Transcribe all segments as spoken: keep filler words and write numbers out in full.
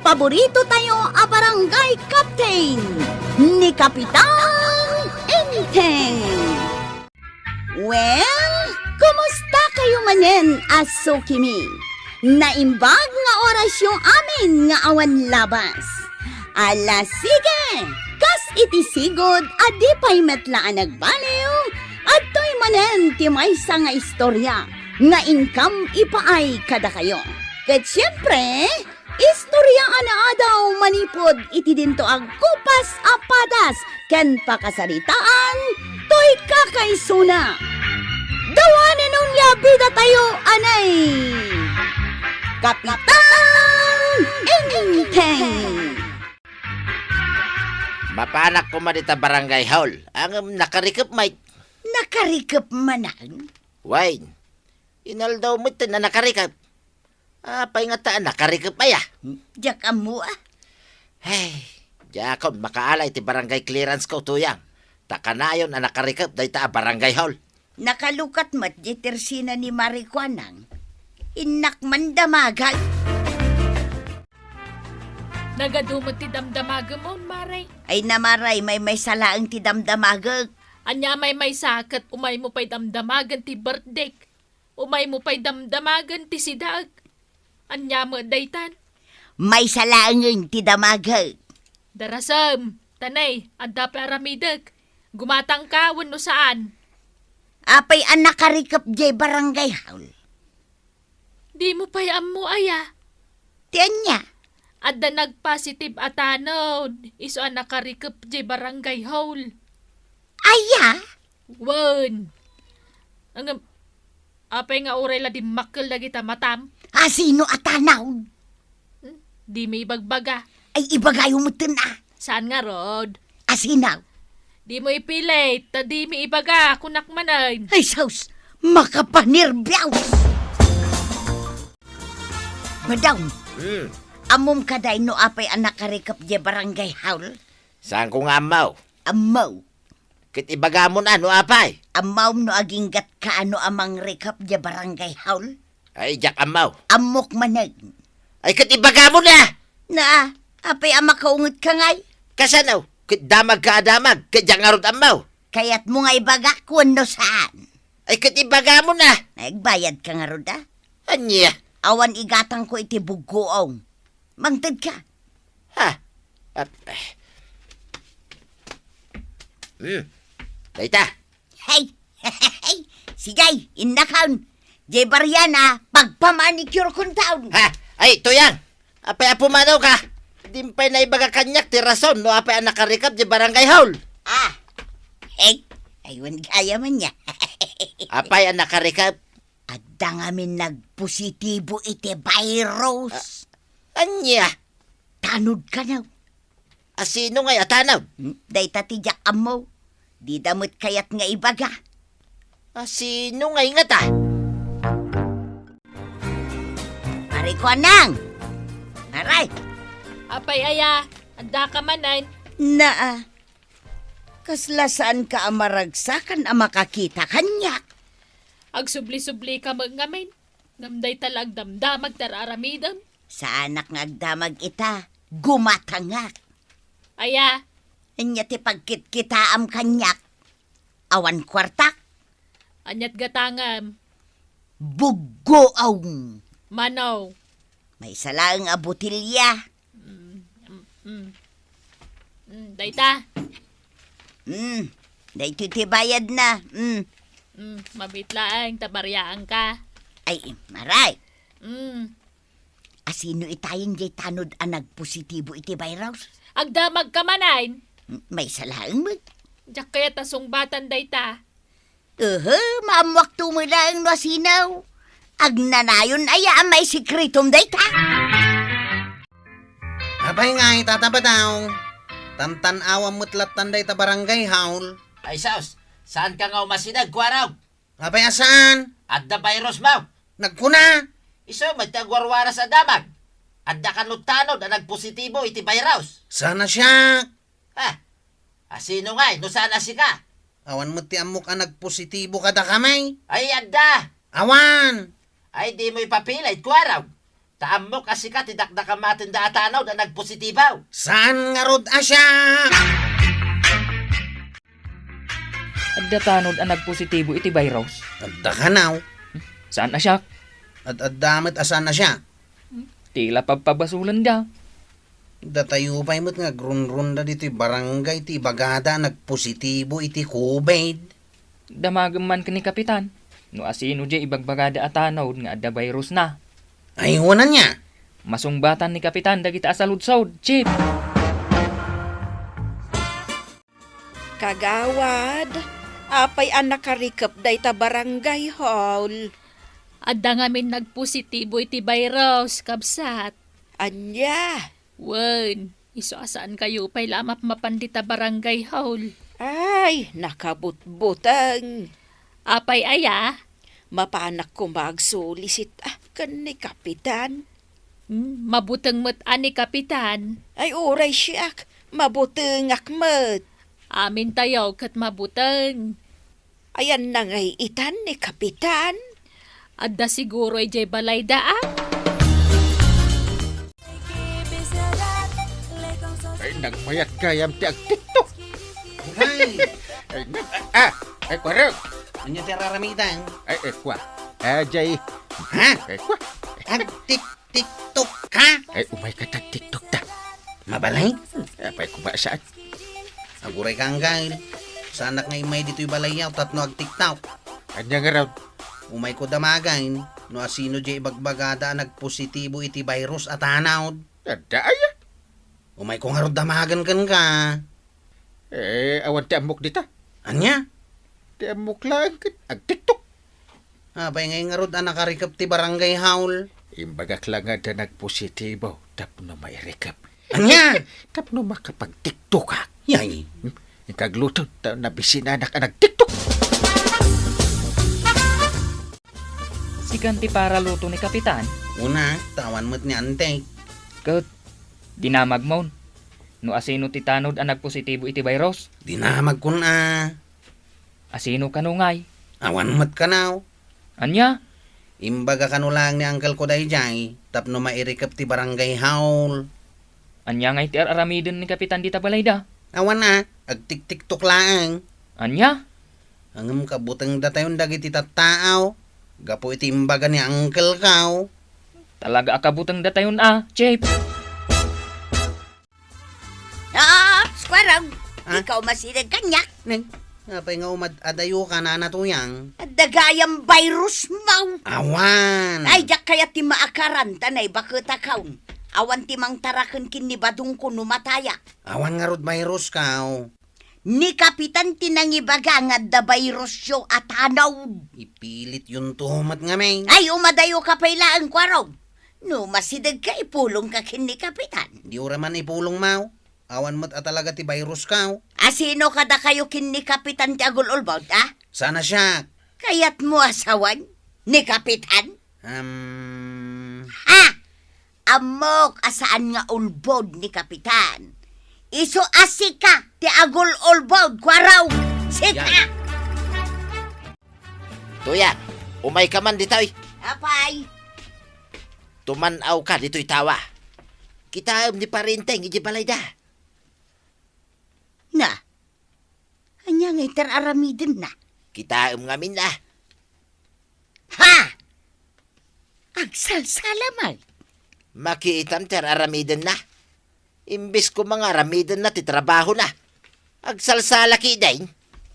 paborito tayo a barangay captain, ni Kapitan Enteng. Well, kumusta kayo manen a sukimi? Naimbag nga orasyo amin nga awan labas. Ala, sige! Kas iti sigud a di pay met la a nagbaliw, adtoy manen ti maysa nga istorya nga inkam ipaay kadakayo. Ket siempre, istorya a naadaw manipud iti dinto a gupas a padas ken pakasaritaan toy kakaisuna. Dawanen onia bidatayo anay Kapitan Enteng. Mapanak koma dita barangay hall. Ngem nakarikep met. Nakarikep manen? Wen, inaldaw met ti nakarikep. Apay ngata a nakarikep aya? Diak ammo a. Ay, diakon makaala iti barangay clearance ko, Tuyang. Ta kanayon a nakarikep dayta a barangay hall. Nakalukat met diay tersina ni Mari Kuanang. Innak man damagag. Nagadu met ti damdamagem, Mare. Ay na, Mare, maymaysa laeng ti damdamagek. Ania a maymaysa ket umaymo pay damdamagen ti birthdayk? Umaymo pay damdamagen ti sidaek? Ania met daytan? Maysa laengen ti damagek. Darasem, tanay, adda pay aramidek. Gumatangka wenno saan? Apay a nakarikep diay barangay hall? Dimo pay ammo aya? Ti ania? Adda nagpositive a tanod, isu a nakarikep diay barangay hall. Aya? Wen. Ngem, apay nga uray la dimmakkel dagita matam? A sino a tanod? Hmm? Dimo ibagbaga. Ay, ibagayo metten a. Saan ngarud? A sino? Dimo ipilit, ta dimo ibaga, kunak manen. Ay, sus! Makapanerbiaw! Madam, Hmm. ammom kadi no apay a nakarikep diay barangay hall? Saanko nga ammo? Ammo. Ket ibagamon a no apay? Ammom no aginggatka a no a mangrikep diay barangay hall? Ay, diak ammo. Ammok manen. Ay, ket ibagamon a! Na, apay a makaungetka ngay? Kasano? Ket damagka a damag, ket diak ngarud ammo. Kayatmo nga ibagak wenno saan? Ay, ket ibagamon a! Nagbayadka ngarud a? Ania? Awan igatangko iti buggoong. Mangtedka. Ha? Ap-, eh. Hmm. Dayta. Hey! Sige, innakon. Diay baryan a, pagpamanicure konton. Ha? Ay, Tuyang! Apay a pumanawka? Dimpay naibaga kaniak ti rason no apay a nakarikep diay barangay hall. Ah! Hey! Ay, wen gayam ania. Apay a nakarikep? Adda ngamin nagpositibo iti virus. A-, ania? Tanod kano. A sino ngay a tanod? Hmm, dayta ti diak ammo. Dida met kayat nga ibaga. A sino ngay ngata? Mari Kuanang! Aray! Apay aya, addaka manen? Naa, kasla saanka a maragsakan a makakita kaniak? Agsubli-sublika met ngamin, ngem dayta la agdamdamag ti ar-aramidem. Saanak nga agdamag ita, gumatangak. Aya? Ania ti pagkitkitaam kaniak? Awan kuartak? Aniat gatangem? Buggoong. Mano? Maysa laeng a botelya. Mm, mm, mm. Mm, dayta. Mm, daytoy ti bayadna. Mm. Mm, mabiit laeng ta bariaanka. Ay, maray. Mm. A sino itayen diay tanod a nagpositibo iti virus? Agdamagka manen? Mm, maysa laeng met. Diak kayat a sungbatan dayta. Ehe, maammoak to met laeng no a sino. Agnanayon aya a maisekretom dayta? Apay ngay, Tata Badaw? Tantan-awam met lattan dayta barangay hall. Ay sus, saanka nga umasideg, Kuarog? Apay a saan? Adda virus mo. Nagkuna? Isu met ti agwarwaras a damag. Adda kano tanod a nagpositibo iti virus. Saan a siak? Ah, a sino ngay no saan a sika? Awan met ti ammok a nagpositibo kadakami. Ay, adda. Awan. Ay, dimo ipapilit, Kuarog. Ta ammok a sika ti dakdakamaten da a tanod a nagpositibo. Saan ngarud a siak? Adda tanod a nagpositibo iti virus? Adda kanaw. Saan a siak? Ad-adda met a saan a siak. Ti la pabpabasolenda. Datayo pay met nga agrunrunda ditoy barangay ti ibagada a nagpositibo iti covid. Damagem man ken ni Kapitan no asino diay ibagbagada a tanod nga adda virus na. Ay, wen ania? Masungbatan ni Kapitan dagita a saludsod, Chief. Kagawad, apay a nakarikep dayta barangay hall? Adda ngamin nagpositibo iti virus, kabsat. Ania? Wen, isu a saankayo pay la a mapmapan dita barangay hall. Ay, nakabutbuteng. Apay aya? Mapanak koma agsolisit, ah, ken ni Kapitan. Hmm, mabuteng met a ni Kapitan. Ay, uray siak, mabutengak met. Amintayo ket mabuteng. Ayanna ngay itan ni Kapitan? Adda siguro idiay balayda, a? Ay, nagmayat gayam ti agtiktok. Ay. Ay, nag-, ah, ay, kuarog. Ania ti ar-aramidem? Ay, ay, kua. Ah, jay. Ha? Ay, kua. Agtik-, TikTok ka? Ay, umay ka ta TikTok ta. Mabalin? Apay ko ba saan? Aguray ka, Anggail. Saanak nga immay ditoy balayyo tapno agtiktok. Ania ngarud? Umay ko damagen no asino diay ibagbagada a nagpositibo iti virus a tanod. Adda aya? Umay ko ngarud damagen kenka. Eh, awan ti ammok dita. Ania? Ti ammok laeng ket agtiktok. Apay ngay ngarud a nakarikep ti barangay hall? Imbagak la nga adda nagpositibo tapno mairikep. Ania? Tapno makapagtiktokak. Yay. Hmm? Inka agluto ta nabisinanak a nagtiktok. Sikan ti paraluto ni Kapitan? Una, ta awan met ni Antek. Ket, dinamagmon. No asino ti tanod a nagpositibo iti virus? Dinamagkon a. Asino kano ngay? Awan met kanaw. Ania? Imbaga kano laeng ni uncle ko daydiay tapno mairikep ti barangay hall. Ania ngay ti ar-aramiden ni Kapitan dita balayda? Awan a, agtiktiktok laeng. Ania? Ngem kabuteng datayon dagiti tattaaw gapu iti imbaga ni uncle ko. Talaga a kabuteng datayon a, Chief. Ops, Kuarog! Ah? Ikaw masideg kaniak? Neng, apay nga umad-adayo ka, Nana Tuyang? Adda gayam virus mo! Awan! Ay, diak kayat ti maakaran ta naibaketakaw. Awan ti mangtaraken ken ni badongko no matayak. Awan ngarud virus ka, o. Ni Kapitan ti nangibaga nga adda virusyo a tanod. Ipilityonto met ngamin. Ay, umadayo ka pay laeng, Kuarog. No masideg ka, ipulong ka ken ni Kapitan. Di ura man ipulong, maw. Awan met a talaga ti virus ka, o. Asino kadakayo ken ni Kapitan ti agul-ulbod, a? Saan a siak? Kayatmo a sawen ni Kapitan? Um. Ha! Ammok a saan nga ulbod ni Kapitan. Isu a sika ti agul-ulbod, Kuarog. Sika! Yan. Tuyang, umayka man ditoy. Apay? Tuman-awka ditoy tawa. Kitaem ni Parenteng idiay balayda. Na, ania ngay ti ar-aramidenna? Kitaem ngamin a. Ha! Agsalsala man. Makitam ti ar-aramidenna. Imbes koma nga aramidenna ti trabahona, agsalsala ketdin.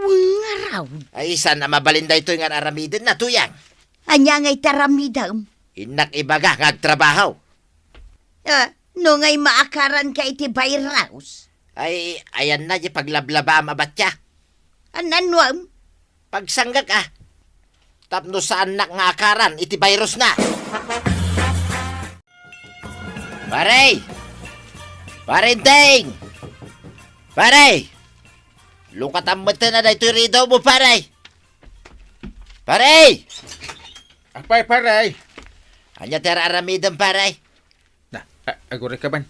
Wen ngarud. Ay, saan a mabalin daytoy nga ar-aramidenna, Tuyang? Ania ngay ti aramidem? Innak ibaga nga agtrabaho. Ah, no ngay maakaranka iti virus? Ay, ayanna diay paglablabaam a batya. An-, annuam? Pagsanggak a. Tapno saannak nga akaran iti virus na. Pare! Parenteng! Pare! Lukatam metten a daytoy ridaw mo, pare! Pare! Apay, pare? Ania ti ar-aramidem, pare? Na, a-, aguray ka man.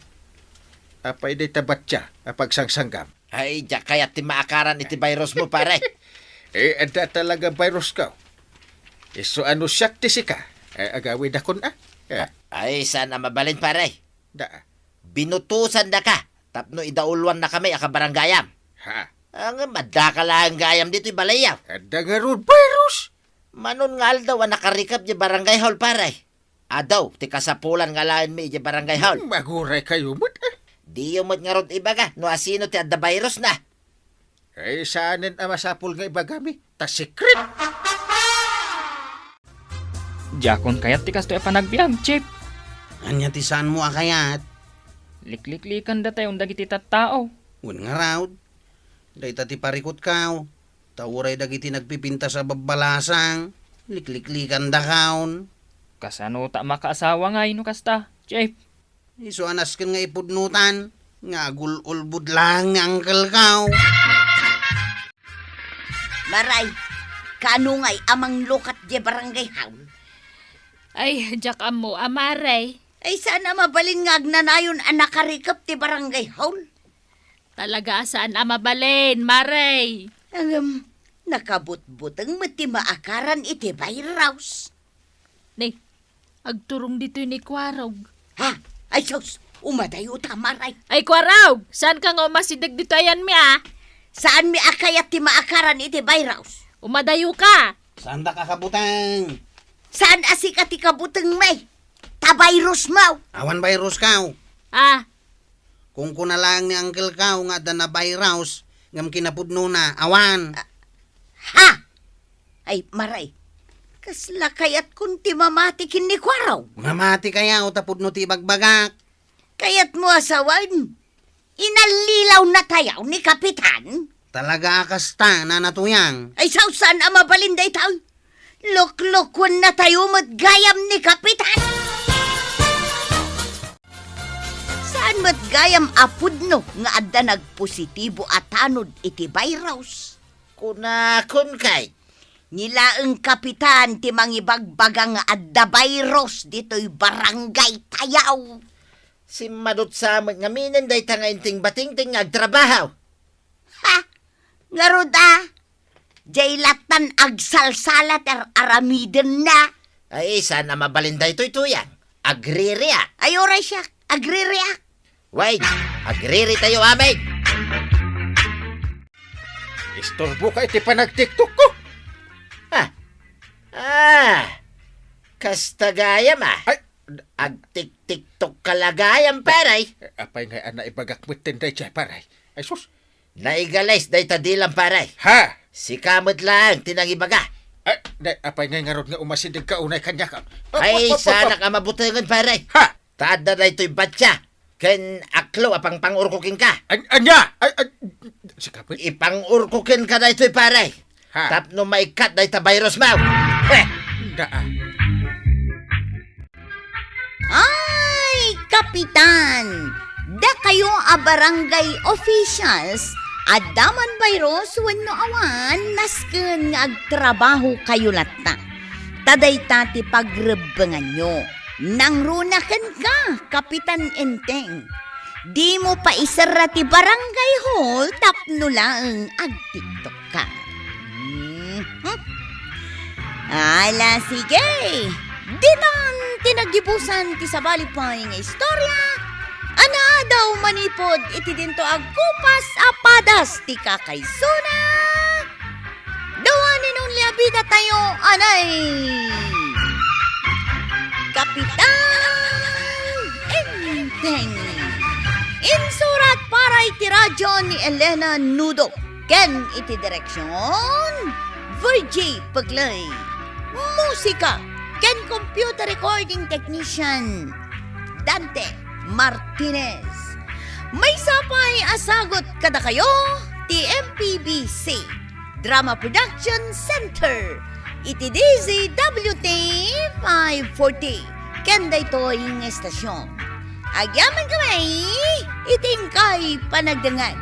Apay dayta batya a pagsangsanggam? Ay, diak kayat ti maakaran iti virus mo, pare. Eh, adda talaga virus ka. Isu a no siak ti sika, eh, agawidakon a. Eh. Ay, saan a mabalin, pare? Da. Binutusandaka tapno idauluannakami a kabarangayam. Ha? Ngem addaka laeng gayam ditoy balayyo. Adda ngarud virus. Manon nga aldaw a nakarikep diay barangay hall, pare. Adu ti kasapulan nga alaenmi idiay barangay hall. Maguraykayo met, eh. Diyo met ngarud ibaga no asino ti adda virusna. Ay, saanen a masapul nga ibagami, ta secret. Diakon kayat ti kastoy a panagbiag, Chief. Ania ti saanmo a kayat? Likliklikan datayon dagiti tattao. Wen ngarud, dayta ti parikutko, ta uray dagiti nagpipintas a babbalasang, likliklikandakon. Kasano ta makaasawa ngay no kasta, Chief? Isu a nasken nga ipudnotan, nga agul-ulbod laeng ni uncle-ko. Maray, kaano ngay a manglukat diay barangay hall? Ay, diak ammo a, Maray. Ay, saan a mabalin nga agnanayon a nakarikep ti barangay hall? Talaga a saan a mabalin, Maray. Ngem, nakabutbuteng met ti maakaran iti virus. Ni, agturong ditoy ni Kuarog. Ha? Ay sus, umadayo ta, Maray. Ay, Kuarog! Saanka nga umasideg ditoy ayanmi, a? Saanmi a kayat ti maakaran iti virus. Umadayoka! Saandak a kabuteng. Saan a sika ti kabutengmi? Ta virusmo. Awan virusko. A? Kunkuna laeng ni uncle-ko nga adda na-virus, ngem kinapudnona, awan. A, ha? Ay, Maray, kasla kayatkon ti mamati ken ni Kuarog? Mamatikayo ta pudno ti ibagbagak. Kayatmo a sawen, inallilawnatayo ni Kapitan? Talaga a kasta, Nana Tuyang. Ay, saan a mabalin daytoy? Luklukuennatayo met gayam ni Kapitan. Saan met gayam a pudno nga adda nagpositibo a tanod iti virus? Kunakon kay, ni laeng Kapitan ti mangibagbaga nga adda virus ditoy barangaytayo. Simmadutsa met ngamin dayta nga Enteng Batingting nga agtrabaho. Ha? Ngarud a, diay lattan agsalsala ti ar-aramidenna. Ay, saan a mabalin daytoy, Tuyang? Agririak. Ay, uray siak, agririak. Way, agriritayo amin. Isturboka iti panag-TikTokko. Ah. Ah. Kasta gayam, a. Ay. Agtik-TikTokka la gayam, pare. Apay ngay a naibagak metten daydiay, pare? Ay sus. Naigalis dayta dilam, pare. Ha? Sika met laeng ti nangibaga. Ay, nay, apay ngay ngarud nga umasidegka unay kaniak? Ay, sanak a mabutengen, pare. Ha? Ta adda daytoy batya ken aklo a pangpang-urko kenka. An-, ania? Ay, ay, sika met? Ipang-urko kenka daytoy, pare. Ha? Tapno maikkat dayta virusmo. Heh! Daa. Ay, Kapitan! Dakayo a barangay officials, adda man virus wenno awan, nasken nga agtrabahokayo latta. Ta dayta ti pagrebbenganyo. Nangruna kenka, Kapitan Enteng. Dimo paiserra ti barangay hall tapno laeng agtiktok ka. Mhm. Ala, sige. Ditan ti naggibusan ti sabali pay nga istorya a naadaw manipud iti dinto agkupas a padas ti kakaisuna. The one and only a bidatayo, anay, Kapitan Enteng. Insurat para iti radyo ni Elena Nudo. Ken iti direksyon, Virgie Pegley. Musika ken computer recording technician, Dante Martinez. Maysa pay a sagut kadakayo ti M P B C Drama Production Center iti D Z W T five forty. Ken daytoy nga estasyon, agyamankami iti inkay panagdengngeg.